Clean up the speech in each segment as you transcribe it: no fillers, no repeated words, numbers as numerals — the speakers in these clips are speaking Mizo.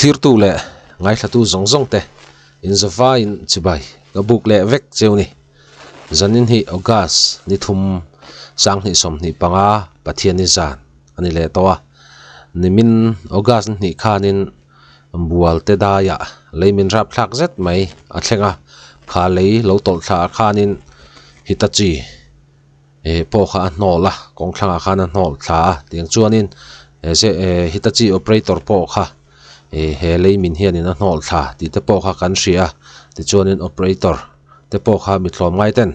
Thlirtu leh ngaithlatu zawng zawng te inzavaiin chibai ka buk leh vek cheu ni. Zanin hi August ni thum 2025 Pathianni zan a ni leh tawh a. Nimin August ni hnih khanin Bual te daiah lei min rap thlak zet mai a thleng a, kha lei lo tawlh thla ah khanin Hitachi eh pawh kha a hnawl a kawng thlangah khan a hnawl thla a tiang chuanin eh ze eh Hitachi operator pawh kha eh he lei min hianin a hnawl thla tih te pawh kha kan hria a tichuanin operator te pawh kha mi thlawm ngai ten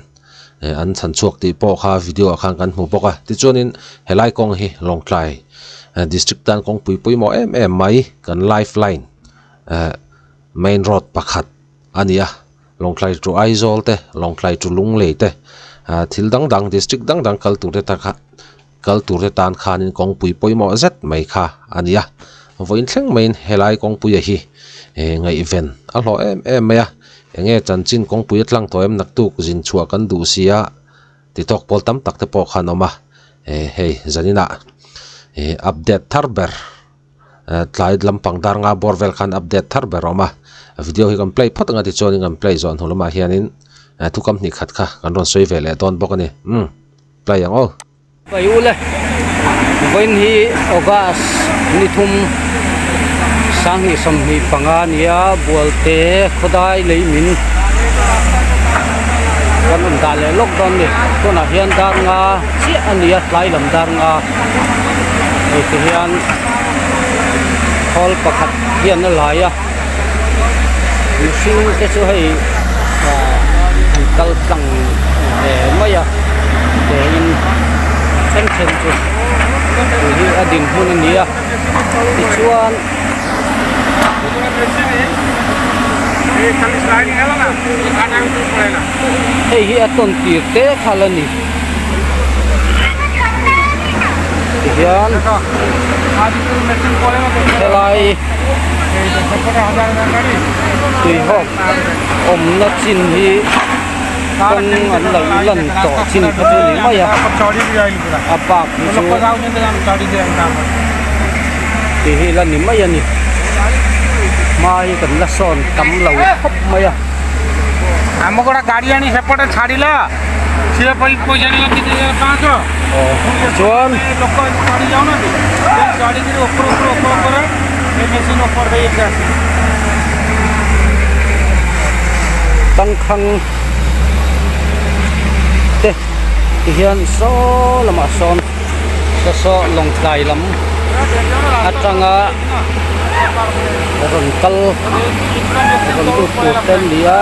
eh an chhan chhuak tih pawh kha video ah khan kan hmu bawk a tichuanin helai kawng hi Lawngtlai eh district tan kawngpui pawimawh em em mai kan life line eh main road pakhat a ni a. Lawngtlai to Aizawl te, Lawngtlai to Lunglei te, ah thil dang dang district dang dang kal tur te ta kha kal tur te tan khanin kawngpui pawimawh zet mai kha a ni a. Vawiin thleng maiin helai kawngpuia hi eh ngaihven a hlawh em em mai a, enge chanchin kawngpui a tlang tawh em naktuk zin chhuah kan duh si a ti tawk pawl tam tak te pawh khan awm a, eh hei zaninah eh update thar ber. Tlai lampang dar nga bawr vel khan update thar ber a awm a, video hi kan play phawt ang a tichuanin kan play zawh hnu lamah hianin thukam hnih khat kha kan rawn sawi ve leh dawn bawk a ni umm play ang aw. Pai ule vawiin hi August ni thum 2025 nia Bualte khawdai lei min kan rawn dah leh lawk dawn a ni tunah hian dar nga chiah a ni a tlai lam dar nga. Hei ti hian khawl pakhat hian a lai a mihring te chu hei ah an kal tlang ve mai a ke in then then chu tui hi a din hmun a ni a tichuan. Hei hi a tawn tir te kha la ni. Tihian helai tuihawk awmna chin hi kawng an lo lan tawh chin kha chu a ni mai a a bak hi chu tih hi la ni mai a ni hma hi kan la sawn tam lo khawp mai a. Chuan tangkhang te ti hian saw lamah sawn saw saw Lawngtlai lam atanga rawn kal rawn lut tur te an ni a.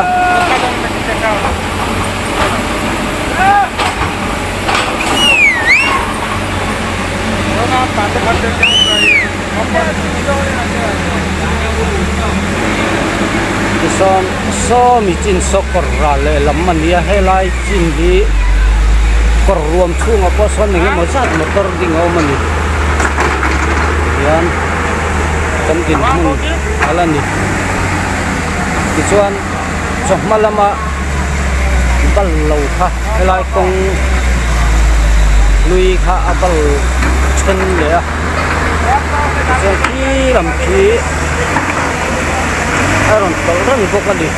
Tichuan sawmi chin saw kawr ral lehlam a ni a helai chin hi kawr ruam chhungah pawh sawn eng emaw zat motor ding a awm a ni tihian kan dinhmun a la ni tichuan. Chawhma lama bal lo kha helai kawng hlui kha a bal then leh a tichuan khi lam khi a rawn tawlh reng bawk a ni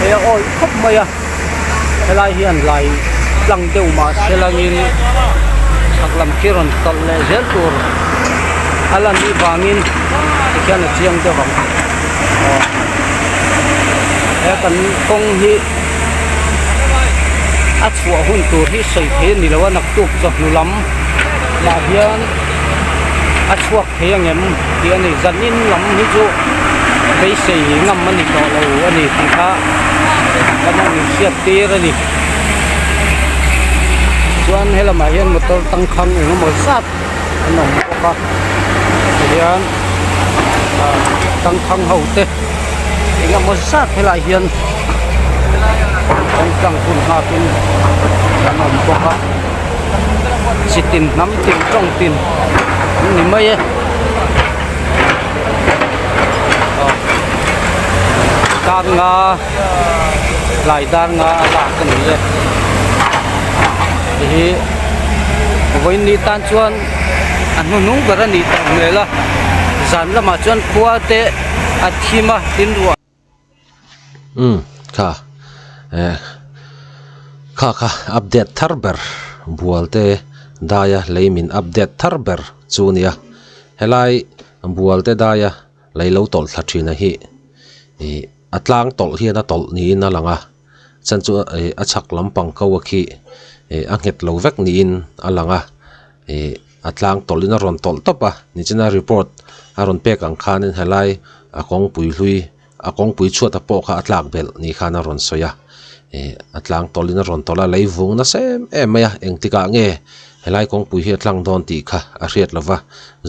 hei a awih khawp mai a helai hian lai tlang deuh mah se langin chhak lam khi rawn tawlh leh zel tur a lan nih vangin tikhian a chiang deuh ang aw. He kan kawng hi a chhuah hun tur hi sawi thei a ni lo a naktuk chawhnu lam lah hian a chhuak thei ang em tih a ni zanin lam hi chu beisei ngam a ni tawh lo a ni tih kha kan han inhriat tir a ni chuan helamah hian motor tangkhang eng emaw zat an awm bawk a tihian ah tangkhang ho te eng emaw zat helaiah hian kawngtlang hun nghak in an awm bawk a chi tin hnam tin tawng tin an ni mai e aw dar nga tlai dar nga a lak a ni e tihi vawiin ni tan chuan a hnuhnung ber a nih tawh hmel a. Zan lamah chuan khua te a thim a tin ruah. Umm kha eh kha kha update thar ber bual te daia lei min update thar ber chu a nia helai bual te daia lei lo tawlh thla thin a hi ih a tlang tawlh hian a tawlh niin a lang a chhan chu ih a chhak lampang ko a khi ih a nghet lo vek niin a lang a ih a tlang tawlh in a rawn tawlh tawp a nichina report a rawn pek ang khanin helai a kawngpui hlui a kawngpui chhuat a pawh kha a tlak belh ni khan a rawn sawi a ih a tlang tawlh in a rawn tawlh a lei vung nasa em em mai a engtikah nge helai kawngpui hi a tlang dawn tih kha a hriat lo va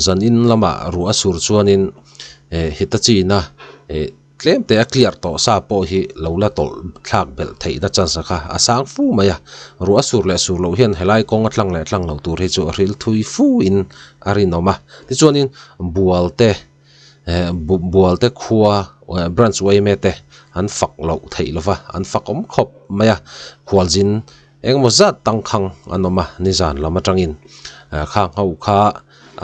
zan in lamah ruah a sur chuanin eh Hitachi-na ih Tlem te a clear tawh sa pawh hi lo la tawlh thlak belh theihna chance kha a sang fu mai a, ruah a sur leh sur loh hian helai kawng a tlang leh tlang lo tur hi chu a hril thui fu in a rinawm a. Tichuanin bual te eh bual te khua branch yma te an fak loh theih lova an fak awm khawp mai a, khualzin Engemaw zat tangkhang an awm a, nizan lam atangin khang ho kha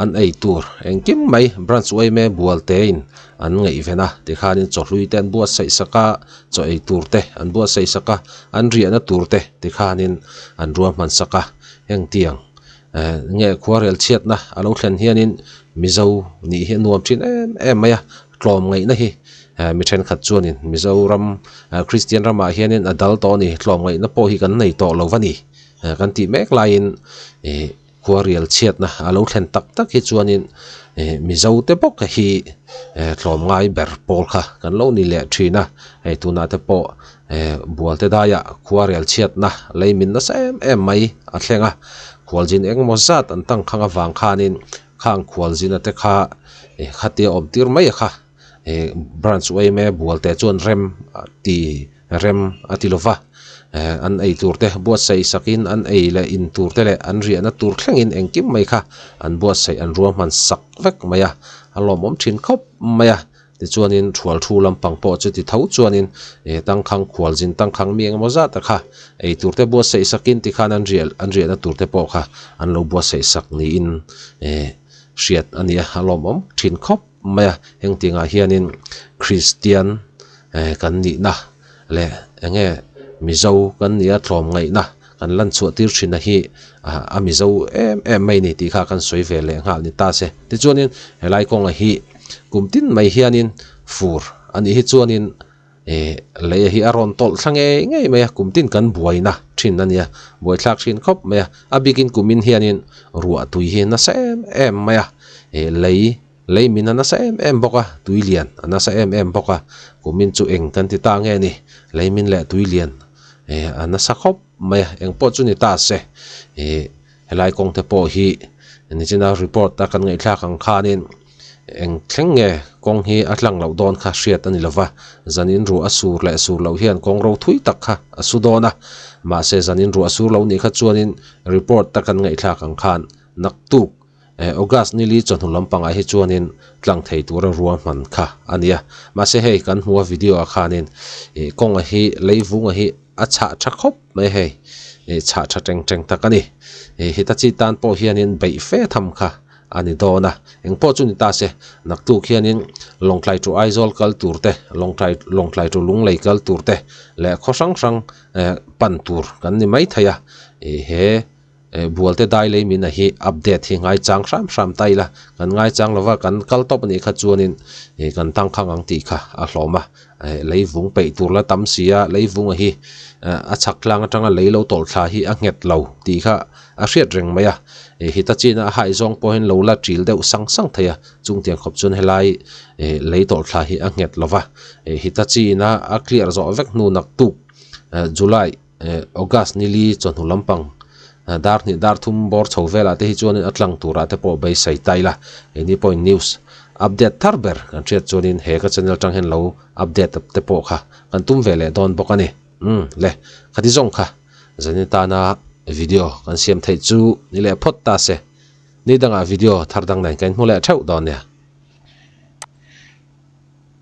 an ei tur engkim mai branch yma bual tein an ngaihven a, tikhanin chawhlui te an buatsaih sak a, chaw ei tur te an buatsaih sak a, an riahna tur te tikhanin an ruahman sak a, hengtiang nge khuarel chhiatna a lo thlen hianin Mizo nih hi a nuam thin em em mai a, tlawm ngaihna hi mi thenkhat chuanin Mizoram Kristian ramah hianin a dal tawh a ni, tlawmngaihna pawh hi kan nei tawh lo va ni kan tih mek laiin ih khuarial chhiatna a lo thlen tak tak hi chuanin ih Mizo te bawk hi tlawmngai ber pawl kha kan lo ni leh thin a, hei tunah te pawh bualte daiah khuarial chhiatna lei min nasa em em mai a thleng a, khualzin engemaw zat an tangkhang avang khanin khang khualzina te kha khatia awm tir mai a kha. Ih branch yma bual te chuan rem ti rem a ti lova eh an ei tur te buatsaih sakin an ei leh in tur te leh an riahna tur thlengin engkim mai kha an buatsaih an ruahman sak vek mai a a lawmawm thin khawp mai a tichuanin thual thu lampang pawh chu ti tho chuanin ih tangkhang khualzin tangkhang mi engemaw zat a kha ei tur te buatsaih sakin tikhan an riah an riahna tur te pawh kha an lo buatsaih sak niin eh hriat a ni a a lawmawm thin khawp. mai a, hengtiangah hianin Kristian eh kan nihna leh eng nge Mizo kan nia tlawmngaihna kan lan chhuah tir thin a hi a Mizo em em mai ni tih kha kan sawi ve leh nghal ni ta se. Tichuanin helai kawnga hi kum tin mai hianin fur a nih hi chuanin eh lei hi a rawn tawlh thla ngei ngei mai a, kum tin kan buaina thin a nia, buaithlak thin khawp mai a, a bikin kumin hianin ruah tui hi nasa em em mai a, eh lei Lei min a nasa em em bawk a, tui lian a nasa em em bawk a, kumin chu eng kan ti ta nge ni, lei min leh tui lian eh a nasa khawp mai a, eng pawh chu ni ta se ih helai kawng te pawh hi nichina report a kan ngaihthlak ang khanin eng thleng nge kawng hi a tlang loh dawn kha hriat a ni lova, zanin ruah a sur leh sur loh hian kawng ro thui tak kha a su dawn a, mahse zanin ruah a sur lo nih kha chuanin report a kan ngaihthlak ang khan naktuk August nili chawhnu lampangah hi chuanin tlang thei tura ruahman kha a ni a, mahse hei kan hmu a video ah khanin ih kawnga hi leivunga hi a chhah tha khawp mai hei ih chhah tha teng teng tak a ni ih Hitachi tan pawh hianin beih fe tham kha a ni dawn a, engpawh chu ni ta se naktuk hianin Lawngtlai to Aizawl kal tur te Lawngtlai Lawngtlai to Lunglei kal tur te leh khaw hrang hrang eh pan tur kan ni maithei a ih he. Bualte dai lei min a hi update hi ngaichang hram hram ta ila, kan ngaichang lova kan kal tawp anih kha chuanin ih kan tangkhang ang tih kha a hlawm a, lei vung peih tur la tam si a, lei vung a hi a chhak tlang atanga lei lo tawlh thla hi a nghet lo tih kha a hriat reng mai a, Hitachi na a haih zawng pawhin lo la ṭil deuh sang sang thei a, chungtiang khawp chuan helai lei tawlh thla hi a nghet lova, Hitachi na a clear zawh vek hnu naktuk July. August nili chawhnu lampang dar hnih dar thum bawr chho velah te hi chuanin a tlang turah te pawh beisei ta ila keini pawhin news update thar ber kan hriat chuanin he ka channel atang hian lo update te pawh kha kan tum ve leh dawn bawk a ni umm le khati zawng kha zanin tana video kan siam theih chu ni leh phawt ta se ni dangah video thar dang nen kan hmu leh theuh dawn nia.